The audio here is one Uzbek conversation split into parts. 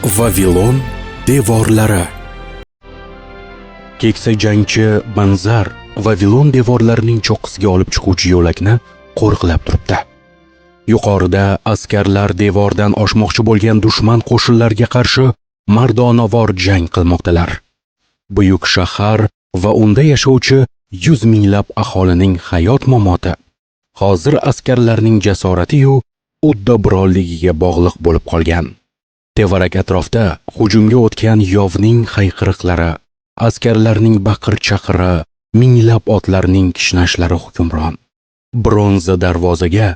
Vavilon devorlari. Keksa jangchi Banzar Vavilon devorlarining cho'qqisiga olib chiquvchi yo'lakni qo'riqlab turibdi. Yuqorida askarlar devordan oshmoqchi bo'lgan dushman qo'shinlariga qarshi mardonavor jang qilmoqdalar. Buyuk shahar va unda yashovchi yuz minglab aholining hayot mamoti hozir askarlarning jasorati-yu uddaburonligiga bog'liq bo'lib qolgan. Tevarak atrofda hujumga o'tgan yovning hayqiriqlari, askarlarning baqir-chaqiri, minglab otlarning kishnashlari hukmron. Bronza darvozaga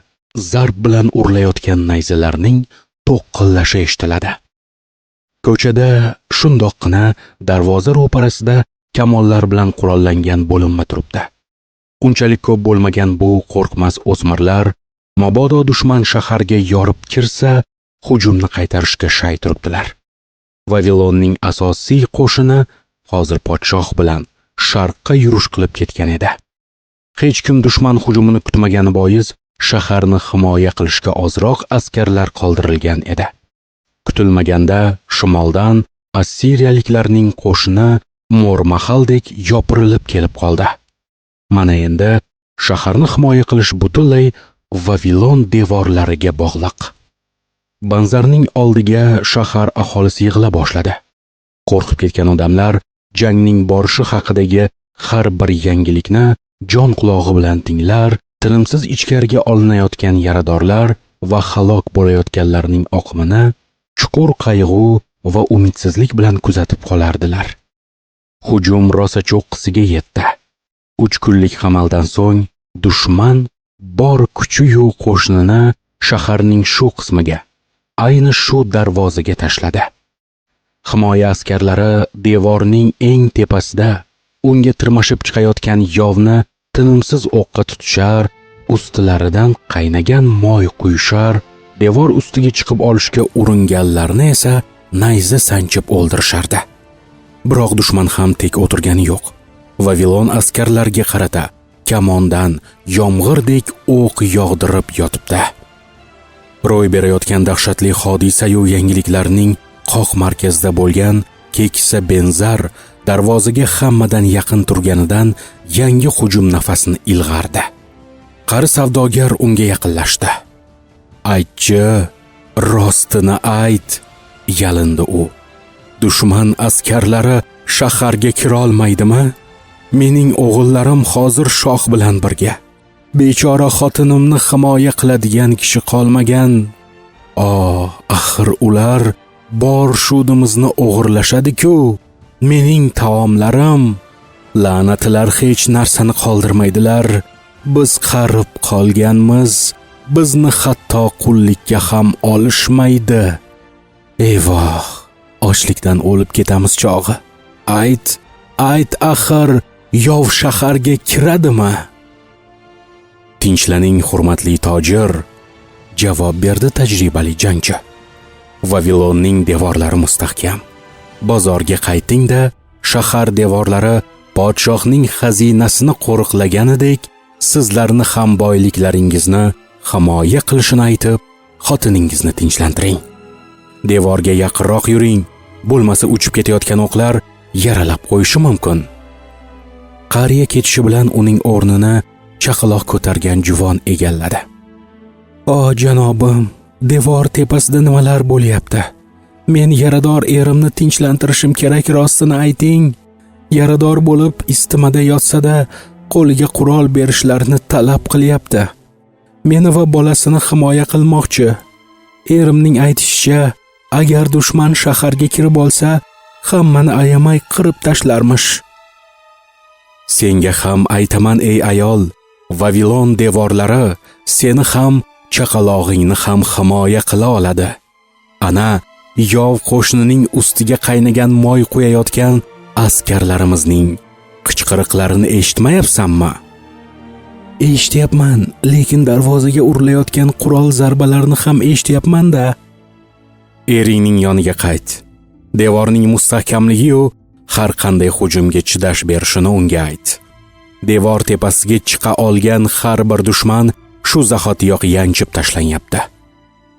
zarb bilan urilayotgan nayzalarning to'qqillashi eshitiladi. Ko'chada shundoqqina darvoza ro'parasida kamonlar bilan qurollangan bo'linma turibdi. Unchalik ko'p bo'lmagan bu qo'rqmas o'smirlar mabodo dushman shaharga yorib kirsa, hujumni qaytarishga shay turibdilar. Vavilonning asosiy qo'shini hozir podshoh bilan sharqqa yurish qilib ketgan edi. Hech kim dushman hujumini kutmagani bois shaharni himoya qilishga ozroq askarlar qoldirilgan edi. Kutilmaganda shimoldan assiriyaliklarning qo'shini mo'rmahaldek yopirilib kelib qoldi. Mana endi shaharni himoya qilish butunlay Vavilon devorlariga bog'liq. Banzarning oldiga shahar aholisi yig'ila boshladi. Qo'rqib ketgan odamlar jangning borishi haqidagi har bir yangilikni jon qulog'i bilan tinglar, tinimsiz ichkariga olinayotgan yaradorlar va halok bo'layotganlarning oqimini chuqur qayg'u va umidsizlik bilan kuzatib qolardilar. Hujum rosa cho'qqisiga yetdi. 3 kunlik hamaldan so'ng dushman bor kuchi-yu qo'shinini shaharning shu qismiga, ayni shu darvozaga tashladi. Himoya askarlari devorning eng tepasida unga tirmashib chiqayotgan yovni tinimsiz o'qqa tutishar, ustilaridan qaynagan moy quyishar, devor ustiga chiqib olishga uringanlarni esa nayza sanchib o'ldirishardi. Biroq dushman ham tek o'tirgani yo'q. Vavilon askarlariga qarata kamondan yomg'irdek o'q yog'dirib yotibdi. Ro'y berayotgan dahshatli hodisa-yu yangiliklarning qoq markazida bo'lgan keksa Benzar darvozaga hammadan yaqin turganidan yangi hujum nafasini ilg'ardi. Qari savdogar unga yaqinlashdi. "Aytchi, rostini ayt", yalindi u. "Dushman askarlari shaharga kirolmaydimi? Mening o'g'illarim hozir shoh bilan birga. Bechora xotinimni himoya qiladigan kishi qolmagan. Oh, axir ular bor shudimizni o'g'irlashadi-ku. Mening taomlarim, la'natlar hech narsani qoldirmaydilar. Biz qarib qolganmiz. Bizni hatto qullikka ham olishmaydi. Eyvoh, ochlikdan o'lib ketamiz chog'i. Ayt, ayt axir, yov shaharga kiradimi?" "Tinchlaning, hurmatli tojir", javob berdi tajribali jangchi. "Vavilonning devorlari mustahkam. Bozorga qayting-da, shahar devorlari podshohning xazinasini qo'riqlaganidek, sizlarni ham boyliklaringizni himoya qilishini aytib, xotiningizni tinchlantiring. Devorga yaqinroq yuring, bo'lmasa uchib ketayotgan o'qlar yaralab qo'yishi mumkin." Qariya ketishi bilan uning o'rnini chaqaloq ko'targan juvon egalladi. "O janobim, devor tepasida nimalar bo'lyapti? Men yarador erimni tinchlantirishim kerak, rostini ayting. Yarador bo'lib isitmada yotsa-da, qo'liga qurol berishlarini talab qilyapti. Meni va bolasini himoya qilmoqchi. Erimning aytishicha, agar dushman shaharga kirib olsa, hammani ayamay qirib tashlarmish." "Senga ham aytaman, ey ayol, Vavilon devorlari seni ham, chaqalog'ingni ham himoya qila oladi. Ana, yov qo'shinining ustiga qaynagan moy quyayotgan askarlarimizning qichqiriqlarini eshitmayapsanmi?" "Eshityapman, lekin darvozaga urilayotgan qurol zarbalarini ham eshityapman-da." "Eringning yoniga qayt. Devorning mustahkamligi-yu har qanday hujumga chidash berishini unga ayt. Devor tepasiga chiqa olgan har bir dushman shu zahotiyoq yanchib tashlanyapti.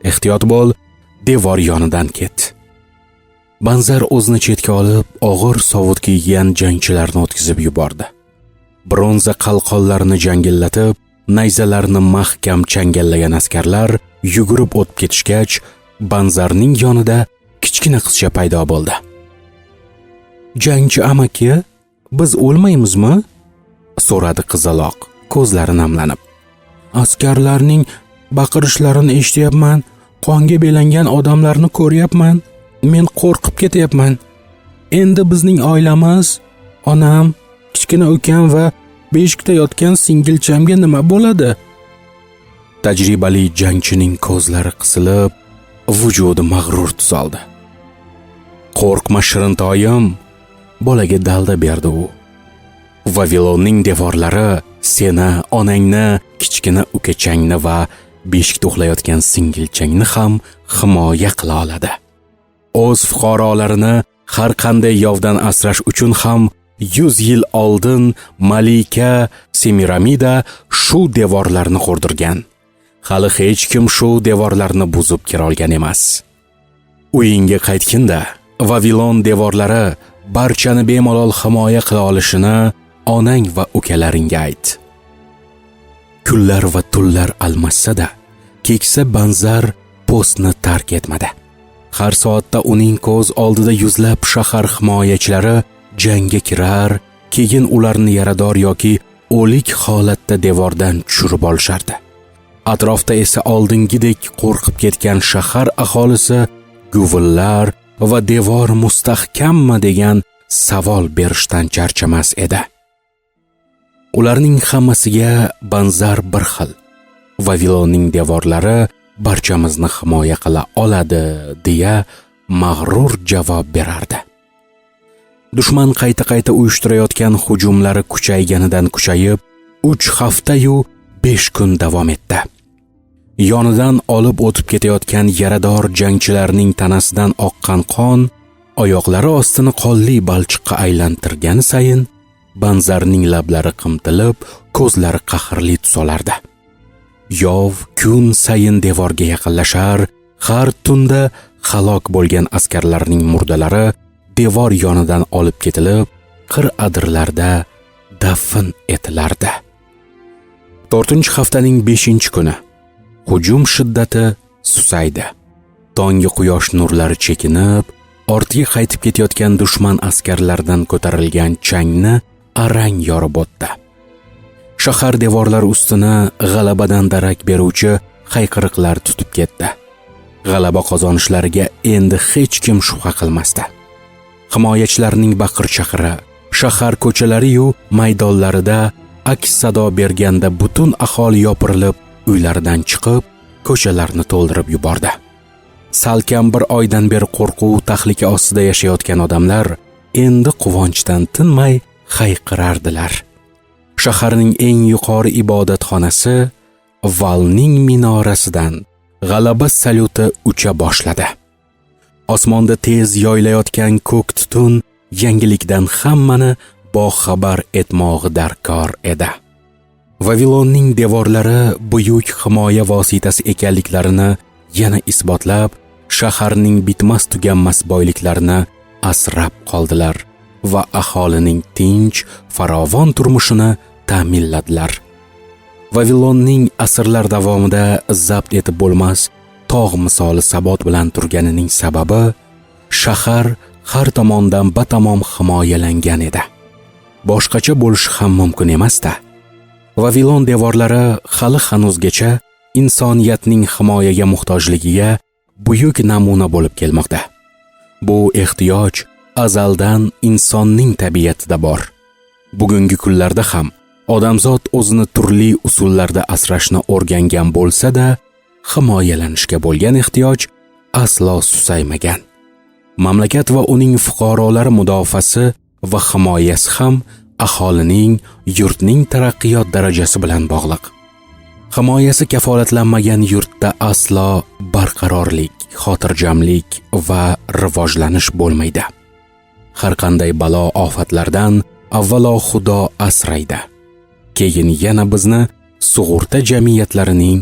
Ehtiyot bo'l, devor yonidan ket." Banzar o'zini chetga olib, og'ir sovut kiygan jangchilarni o'tkazib yubordi. Bronza qalqonlarini jangillatib, nayzalarni mahkam changallagan askarlar yugurib o'tib ketishgach, Banzarning yonida kichkina qizcha paydo bo'ldi. "Jangchi amaki, biz o'lmaymizmi?" so'radi qizaloq, ko'zlari namlanib. "Askarlarning baqirishlarini eshityapman, qonga belangan odamlarni ko'ryapman. Men qo'rqib ketyapman. Endi bizning oilamiz, onam, kichkina ukam va beshikda yotgan singilchamga nima bo'ladi?" Tajribali jangchining ko'zlari qisilib, vujudi mag'rur tus oldi. "Qo'rqma, shirintoyim," bolaga dalda berdi u. "Vavilonning devorlari seni, onangni, kichkina ukachangni va beshikda uxlayotgan singilchangni ham himoya qila oladi. O'z fuqarolarini har qanday yovdan asrash uchun ham 100 yil oldin malika Semiramida shu devorlarni qurdirgan. Hali hech kim shu devorlarni buzib kira olgan emas. Uyingga qaytginda Vavilon devorlari barchani bemalol himoya qila olishini onang va ukalaringga ayt." Kunlar va tunlar almashsa-da, keksa Banzar postni tark etmadi. Har soatda uning ko'z oldida yuzlab shahar himoyachilari jangga kirar, keyin ularni yarador yoki o'lik holatda devordan tushirib olishardi. Atrofda esa oldingidek qo'rqib ketgan shahar aholisi guvillar va devor mustahkammi degan savol berishdan charchamas edi. Ularning hammasiga Banzar bir xil: "Vavilonning devorlari barchamizni himoya qila oladi", deya mag'rur javob berardi. Dushman qayta-qayta uyushtirayotgan hujumlari kuchayganidan kuchayib, 3 hafta-yu 5 kun davom etdi. Yonidan olib o'tib ketayotgan yarador jangchilarning tanasidan oqqan qon oyoqlari ostini qonli balchiqqa aylantirgani sayin Banzarning lablari qimtilib, ko'zlari qahrli tus olardi. Yov kun sayin devorga yaqinlashar, har tunda halok bo'lgan askarlarning murdalari devor yonidan olib ketilib, qir adirlarda dafn etilardi. 4-haftaning 5-kuni hujum shiddati susaydi. Tonggi quyosh nurlari chekinib, ortga qaytib ketayotgan dushman askarlaridan ko'tarilgan changni arang yorib o'tdi. Shahar devorlari ustini g'alabadan darak beruvchi hayqiriqlar tutib ketdi. G'alaba qozonishlariga endi hech kim shubha qilmasdi. Himoyachilarning baqir-chaqiri shahar ko'chalari-yu maydonlarida aks sado berganda butun aholi yopirilib uylaridan chiqib, ko'chalarni to'ldirib yubordi. Salkam bir oydan beri qo'rquv, tahlika ostida yashayotgan odamlar endi quvonchdan tinmay hayqirardilar. Shaharning eng yuqori ibodatxonasi Valning minorasidan g'alaba salyuti ucha boshladi. Osmonda tez yoyilayotgan ko'k tutun yangilikdan hammani boxabar etmog'i darkor edi. Vavilonning devorlari buyuk himoya vositasi ekanliklarini yana isbotlab, shaharning bitmas tuganmas boyliklarini asrab qoldilar va aholining tinch, farovon turmushini ta'minladilar. Vavilonning asrlar davomida zabt etib bo'lmas tog' misoli sabot bilan turganining sababi shahar har tomondan batamom himoyalangan edi. Boshqacha bo'lishi ham mumkin emasda. Vavilon devorlari hali hanuzgacha insoniyatning himoyaga muhtojligiga buyuk namuna bo'lib kelmoqda. Bu ehtiyoj azaldan insonning tabiatida bor. Bugungi kunlarda ham odamzod o'zini turli usullarda asrashni o'rgangan bo'lsa-da, himoyalanishga bo'lgan ehtiyoj aslo susaymagan. Mamlakat va uning fuqarolari mudofaasi va himoyasi ham aholining, yurtning taraqqiyot darajasi bilan bog'liq. Himoyasi kafolatlanmagan yurtda aslo barqarorlik, xotirjamlik va rivojlanish bo'lmaydi. Har qanday balo ofatlardan avvalo Xudo asraydi. Keyin yana bizni sug'urta jamiyatlarining,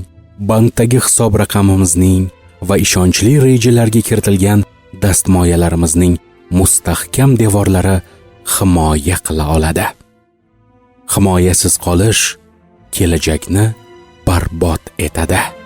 bankdagi hisob raqamimizning va ishonchli rejalarga kiritilgan dastmoyalarimizning mustahkam devorlari himoya qila oladi. Himoyasiz qolish kelajakni barbod etadi.